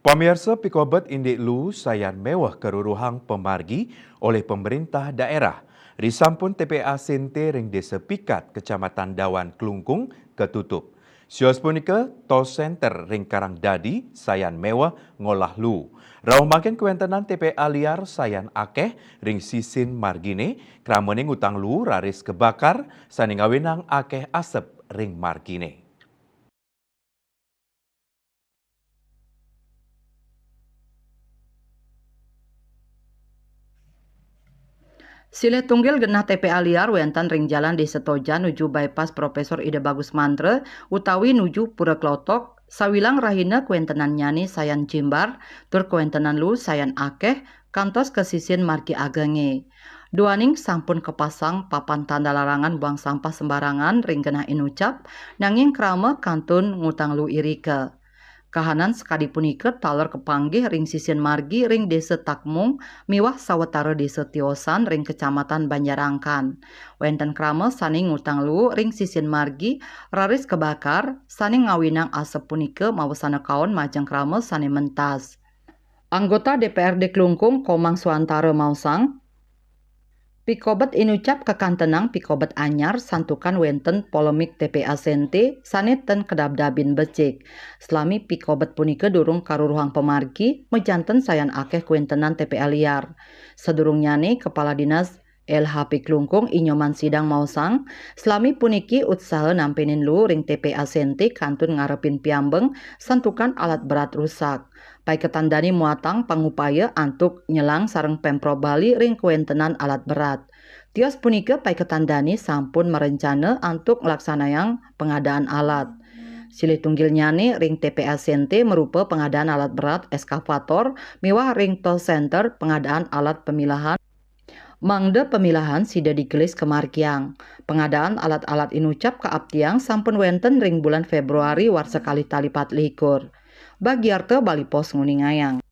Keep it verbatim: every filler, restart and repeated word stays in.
Pamiarsa, pikobet indik lu sayan meweh karuruhang pamargi olih pemerintah daerah. Risampun T P A Sente ring Desa Pikat, Kecamatan Dawan, Klungkung, katutup. Sios punika, tos center ring Karang Dadi sayan meweh ngolah lu. Rauh mangkin kawentenan T P A liar sayan akeh ring sisin margine, kramane ngutang lu raris kabakar, sane ngawinang akeh asep ring margine. Silih tunggil genah T P A liar wenten ring Jalan Desa Toja nuju Bypass Profesor Ida Bagus Mantra utawi nuju Pura Klotok, sawilang rahina kawentenannyane sayan jimbar, tur kawentenan lu sayan akeh, kantos ka sisin margi agenge. Duaning sampun kapasang papan tanda larangan buang sampah sembarangan ring genah inucap, nanging krama kantun ngutang lu irika. Kahanan sakadi punika taler kapanggih ring sisin margi ring Desa Takmung miwah sawatara desa tiosan ring Kecamatan Banjarangkan. Wenten krama sane ngutang lu ring sisin margi raris kabakar, sane ngawinang asep punika mawasana kaon majeng krama sane mentas. Anggota D P R D Klungkung, Komang Suantara, maosang, pikobet inucap kakantenang pikobet anyar santukan wenten polemik T P A Sente sane ten kadabdabin becik. Salami pikobet punika durung karuruhang pamargi, majanten sayan akeh kawentenan T P A liar. Sadurungnyane, Kepala Dinas L H P Klungkung, I Nyoman Sidang, maosang, salami puniki utsaha nampinin lu ring T P A Sente kantun ngarepin piambeng santukan alat berat rusak. Paiketan dane muatang pangupaya antuk nyelang sareng Pemprov Bali ring kawentenan alat berat. Tios punika paiketan dane sampun marencana antuk nglaksanayang pengadaan alat. Silih tunggilnyane ring T P A Sente marupa pengadaan alat berat eskavator miwah ring tos center pengadaan alat pemilahan, mangda pemilahan sida digelis kamargiang. Pengadaan alat-alat inucap kaaptiang sampun wenten ring bulan Februari warsa kalih tali patlikur. Bagiarta Bali Post nguningayang.